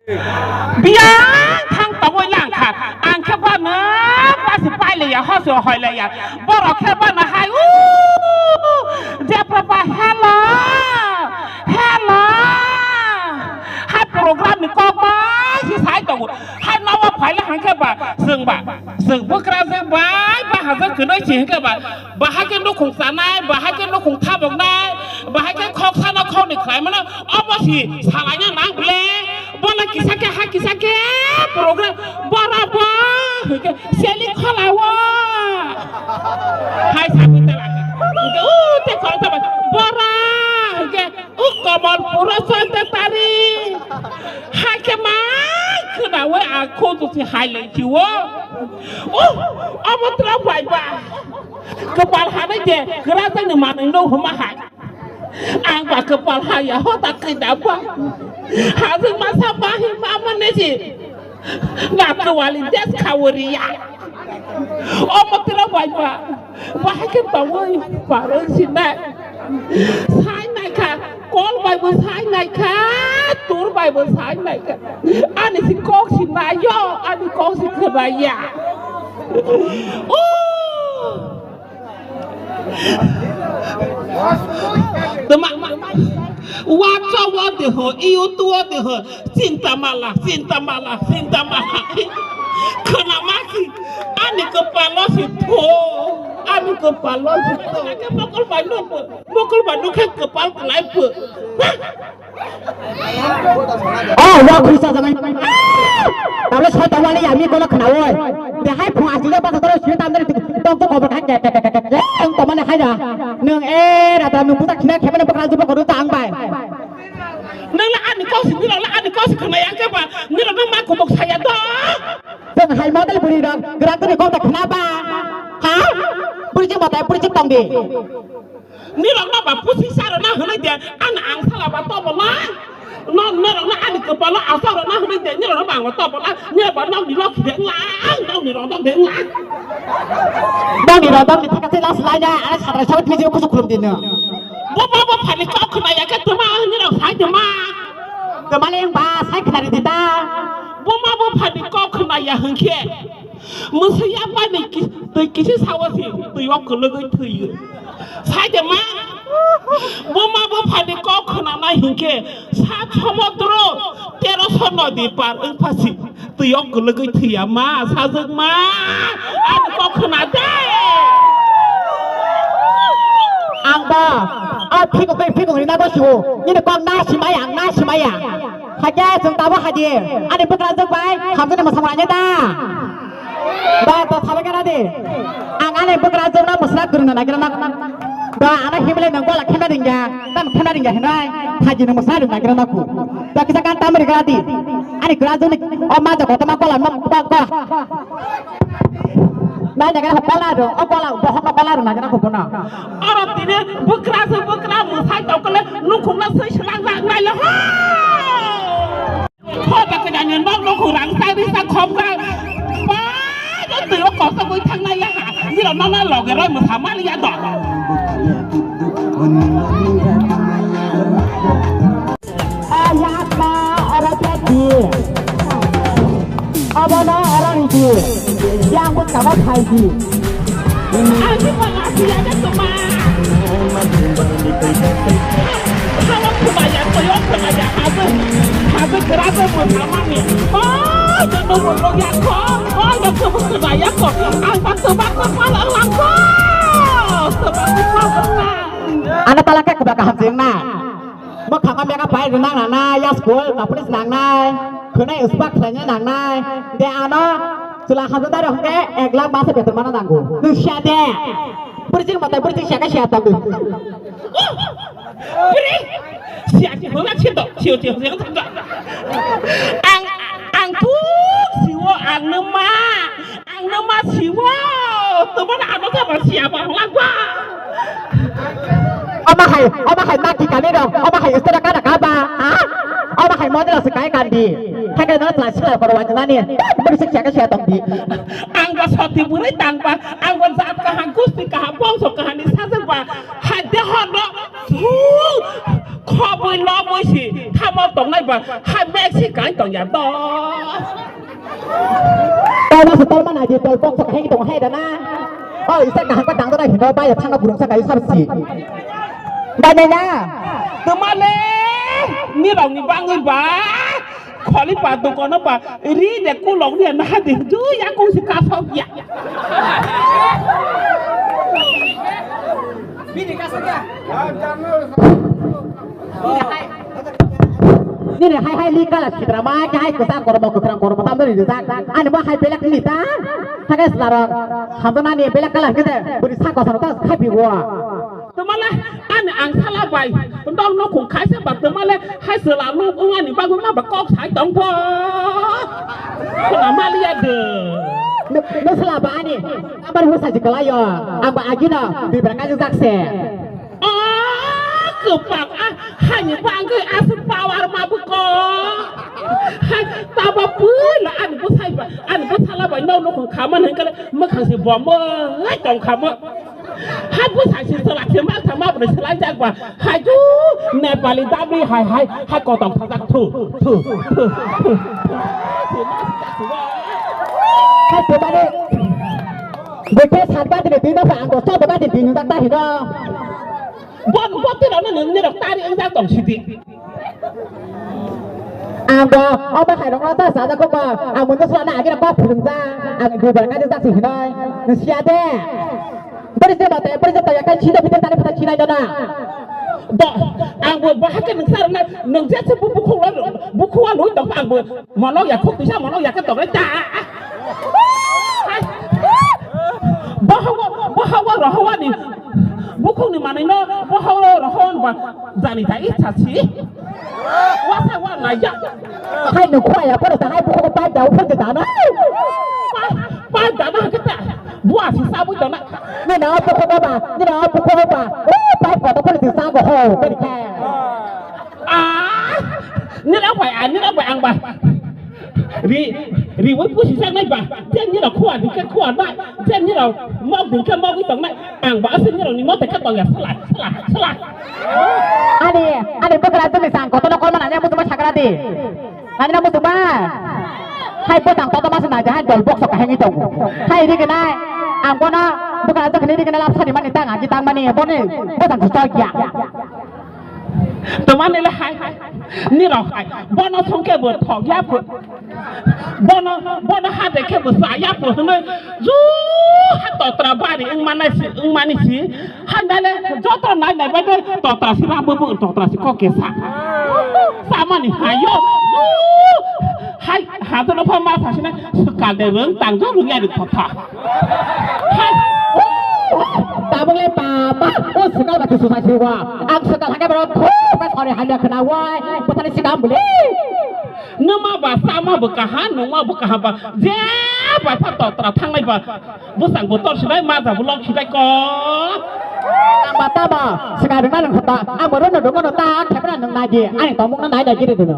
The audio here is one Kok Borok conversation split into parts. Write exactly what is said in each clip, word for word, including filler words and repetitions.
Biyang thang tongwi lang kha. Ang khe bano basi pailaiya, hoso hoilaiya. Borok khe bano hai, u, jepra ba, hello, hello. Hai program ni kok bai si sai tongo. Hai nobo phaile hangkhe ba, chwng ba, chwng bwkrajwk bai, ba hajak kwnwi si hangkhe ba, bahai khe nukhung chanai, bahai khe nukhung thaboknai, bahai khe khok sana khokni khlai mano, obo si salaina nang ble, bono kisa khe ha kisa khe program, bora bo, hwnkhe seli kholawo. Hai sabu tala khe, hwnkhe u te khorok thabai, bora, hwnkhe u Komol puro soita tari, hai khe mai khwnawi ang khoto si hai lai khiwo. U, obo tla bai ba. Kwpal hanai de, kwrajwkni manwi no huma hai. Ang ba kwpal haya, hota kida ba. Hajwk masa bahi mama neji. Natwali des khawriya. Omo tla bai ba. Bahai khe tongwi parwi sinai. Sai nai kha, kol bai bo sai nai kha, tur bai bo sai nai kha. Ani si kok si nai yo, ani kok si khwnai ya. O! Tama, WhatsApp o de ho, YouTube o de ho, chinta mala, chinta mala, chinta mala. Khana ma si, ani kwpalo si tho, ani kwpalo si tho. Mokol bai nuk, mokol bai nuk khe kwpal klai pho. Oh, wa khusa jaman. Tabla soi tawali yami kono khnaoi. Dehai phung asli ba toro sini tamdari tok tok kobor khai ke ke ke ke ke. Ang tomane hai da. Nung e rata nung buta khina khemene bakal jubo kodu tang bai. Nung la ani kau sini la ani kau sini khna yang ke ba. Nung la ma kubuk saya do. Teng hai model buri rang gerak tuni kau tak khna ba. Ha? Buri je mata buri je tong di. Nirok no ba pusi saro na hwnwi de, ani ang sala ba tobo na. No, nirok no ani kwpalo asaro na hwnwi de, nirok no ba ang tobo na. Nirok ba nokni lok de ngla, nokni rok de ngla. Nokni rok nokni thaka se las lai na, ani satra sawi twi kusu khulum dino. Bo ba bo phani kok khna ya khe tuma nirok sai tuma. Tuma le ba sai khna ri dita. Bo ma bo phani kok khna ya hwnkhe. Mwswi yaphani ki-, twi kisi sawa si twi o kwlwgwi thwiyo. Sai de ma, bo ma bo phani kok khwnanai hinkhe sa somudro teroso nodi par wngpha si twi o kwlwgwi thwiya ma, sajwk ma, ani kok khwna de. Ang ba, a phikuk bai phikuk rina bo siwo, nini kok na simaya, ang na simaya. Hakhe chwng tabuk haji, ani bwkrajwk bai hamjaknai mwsamung rani da. Ba, to sabai kara di. Ang ani bwkrajwk no mwsra kwrwngna nagira na. Ba, ano himle nang gola khemna ringya, tam khemna ringya hinai, haji no mwsra rwng nagira na ku. Ba, kisa kan tam ri kara di. Ani kwrajwk ni o ma jabo tama gola no ba gola. Nai nagira ho gola do, o gola bohok no gola rwng nagira ku bono. Oro tini bwkrajwk bwkra mwsai tokole nukhungna swi swnang jak nai le ho. Khoba kajani nok nok rang sai risa khom rang. Ba, twi o kok twi thangnai ya ha. Jira mama loge roi mo samali ya do. Ayakna oro teti. Abono oro ridi. Yang bwkha bo phaidi. Ang khe bo lasiya de tuma. Thawa khumaya, toyo khumaya, hajw, hajw kwrajwk bo thamani. Oi, joto bo nukya kho, oi, joto bo khumaya kho. Ang ba tuma kho pal ang lang kho. Tuma kho pal ang lang. Ano tala khe kwbakha hamjwng na. Mwkhang o makeup pai rwnang nangnai, ya school kaphris nangnai, khwnai spa khlaina nangnai. De ano chwla hamjaknai rok hwnkhe ek lakh masa beton mana nango. Nwng siya de. Bwrwi chini mwtai bwrwi chini siya khe siya tongo. Bwrwi siya si hwnla si do, si si si. Ang, ang thuk siwo ang nw ma. Ang no ma siwo, tobona ano khe ba siya ba hwlak ba. Omo hai, omo hai ma ki kani rok, omo hai istora kana ka ba, ha? Omo hai model se kai kandi. Thakre no chwla sikla koro wajinani. Bwrwi sik siya siya tong di. Ang ba soti bwrwi tang ba, ang ba jat kaham, gusti kaham, bongso kaham ni sajak ba. Hai de hor no. Khobwi lobwi si thamo tongnai ba. Hai mek si kai tong ya do. Tol ma se tol ma na di tol bok sok hai tong hai da na. Oh, isa kaham ka dang da hino ba ya thang na burung sa kai sab si. Ba ne na. Tumale. Ni rong ni bangwi ba. Kholi pa dukono pa ri de kulok de na de ju ya kung si ka sok ya. Nini hai hai li kala sitra ma hai kwsa kormo kwkrang kormo tam dori de jak. Ani ma hai belak ni ta. Thakai slarok. Hamdana ni belak kala kete. Buri sa kosa ta khapi wa. Tumale ani ang sala bai. Dong no khung khaisa ba tumale hai sela no ungani bagwi ma ba kok sai tong pho. Kona maliya de. Nusla ba ani. Abar musa jikala yo. Ang ba agina. Bibra kajak se. Ah, kwpang, ah, hani bangwi aswk power ma bwkha. Hai, taba pui la ani bwsai ba, ani bwsala bai no nokong khaman hwnkhe mwkhang se bomwi tong khamo. Hai bwsai se chwla se ma thang ma bwrwi swlai jak ba. Hai ju Nepali dabri hai hai hai kotok thajak thu thu thu thu. Hai tebani. Bwkhe sat bati ni twi no sa ang bo sat bati ni twi nujak ta hino. Bon botwi rano nini rok tari wngjak tong sidi. Ang bo omo hai rok no ta sajak kok ba ang mundo sala na agina kok phulung ja ang dubar ka jak si hinoi nsia de. Bari se bate bari se ta ya kai sida bite tani pata chinai dona. Do ang bo bahake nung sar na nung jetse bu bukhung lo bukhung lo dong ang bo. Mono ya khuk tisa mono ya ke tokre ta. Bohawa bohawa rohawani. Bukhung ni manai no bohawa rohawan ba jani ta icha si. Wasa wa na ya. Hai no khwa ya poro ta hai bukhung pa da u pho da na. Pa pa da na ke ta. Bua si sa bu da na. Ni na bukhung ba ni na bukhung ba. Eh pa ko to pho ti sa go ho. Bari kha. Ah, nira bai, ah, nira bai ang ba. Ri, ri wai pusi jak nai ba. Je nira khua di ke khua nai. Je nira mok di ke mok di tong nai. Ang ba ase nira ni mok de ke tong ya sala, sala, sala. Ani, ani bwkra jwng ni sang kotono kolma nanya muchungma sakra di. Ani na muchungma. Hai bwtang toto masa naja hai dol box ka hengi tongo. Hai ri ke nai. Ang bono bwkra jwng ni ri ke nai lap sari mani tang agi tang mani boni bwtang su chok ya. Tomani le hai, nirok hai, bono songke bo thok ya pho. Bono, bono ha de ke bo sa ya pho hwnwi, ju ha totra bari wng manai si, wng mani si. Handale joto nai nai bai de totra si ram bo bo totra si kok ke sa. Samani hayo, ju hai ha to no pha ma sa si na, sukal de wng tang jo wng ya de thotha. Hai. Tabuk le papa, o swkang ba kisu sai siwa. Ang swkang hake bro, thuk ba sori hamya khna wai. Bwthani swkang bwle. Numa ba sama bwkaha, numa bwkaha ba. Je ba pha totra thangnai ba. Bwsang bo tor sidai, ma ja bo lok sidai ko. Ang ba tama, swkang rwna nang khata. Ang bo rono dongo no ta, khepra nang naji. Ani tomung na nai naji re dono.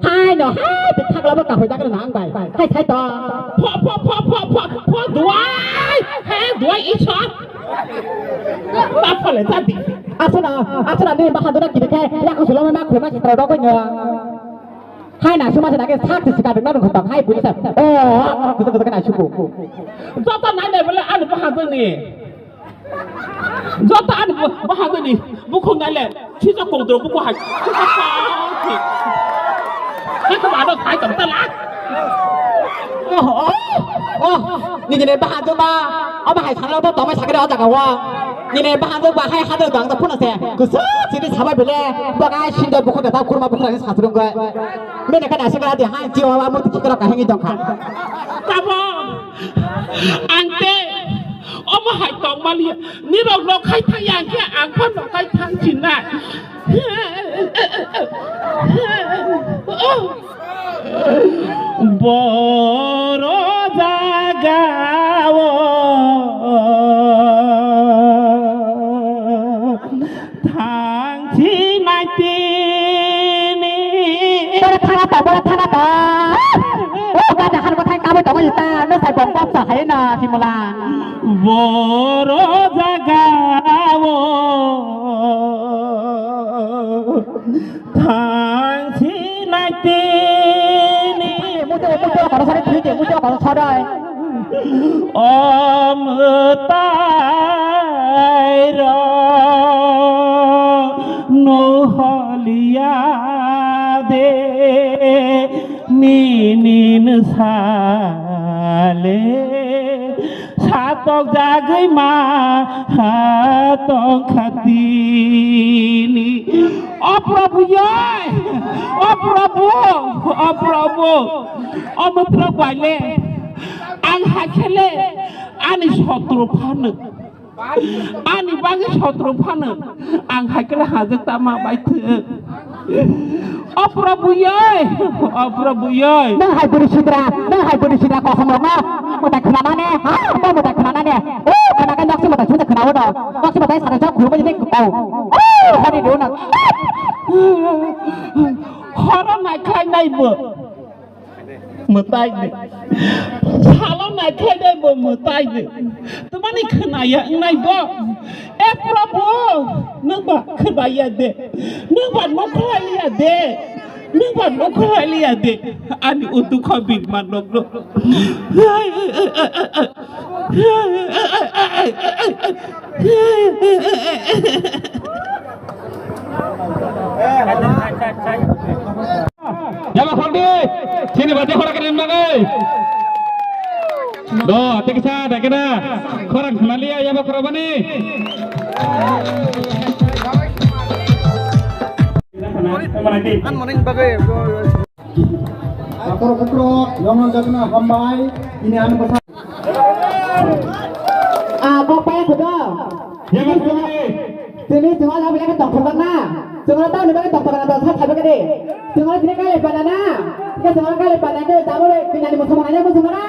Hai no, hai, bwkha glabo kahoi jagra nang bai. Hai, sai to. Pho, pho, pho, pho, pho, pho, duai. Hai, duai, iso. Ta phole, ta di. Asuna, asuna, ni bahan dona kiri khai, ya ko sulama na khuma sitra dogoi no. Hai na, suma sitra ke sak sika dengna dong khotong, hai, buni sa. Oh, kusa, kusa, kana suku. Joto nai nai bole, anu bahan doni. Joto ani bo, bo hagani, bukhung nai le, sijak kongdro bukhung hai. Sijak kongdro. Hai ko mano thai tong tala. Oh, oh, oh, nini ne bahan joma, aba hai sala bo tomai sakre o jaga wa. Nini bahan joma hai hado dang da phuna se. Kusa, sini sabai bele, bagai sindo bukhung da kurma bukhung ni satrung gai. Mene kana sikala di hai jiwa wa murti kikra ka hengi dong kha. Tabo. Ang te omo hai tong mani nirok nok khai thang ya khe ang phan nok khai thang chinai. Boro jaga o thang chinai tini. Boro thana ta, boro thana ta. Sita, no sai bom bom sa hai na simula. Boro jaga o thang si nai tini. Mujo, mujo, karo sare thui de, mujo, karo sare. Om tai ro no holiya de. Ninin sale satok jagwi ma hatong khatini. O Prabhu yoi, o Prabhu, o Prabhu, o mutrok baile ang hakhele ani sotro phano. Ani bagwi sotro phano ang haikhe hajak tama baithwk. O Prabhu yoi, o Prabhu yoi. Nang hai bwrwi sidra, nang hai bwrwi sidra kosom rokno mwtai khwnanane, ha, bo mwtai khwnanane. O khwnakhe noksi mwtai sumde khwnawo do. Noksi mwtai sare jok khulumani nek kau. O hori do na. Horo nai khlai nai bo. Mwtai de. Salo naikhlai de bo mwtai de. Tamani khwnaya wngnai bo. E Prabhu, nwng ba khwnaya de. Nwng ba nukhlai liya de. Nwng ba nukhlai liya de. Ani o dukha birma nokno. Yaba khordi, sini bati khora kene mangai. Do, tiksa dakena, khorang khnalia yaba khorabani. An morning bagai. Ator bukro, yongol jatna hambai, ini anu basa. Ah, kok paya kudo. Yaba khorabani. Tini chunga la bilai tong thok na. Chunga ta ni bilai tong thok na, sa thabe kade. Chunga tini kale pana na. Ke chunga kale pana ke, tamo le, pinani musu mana, musu mana.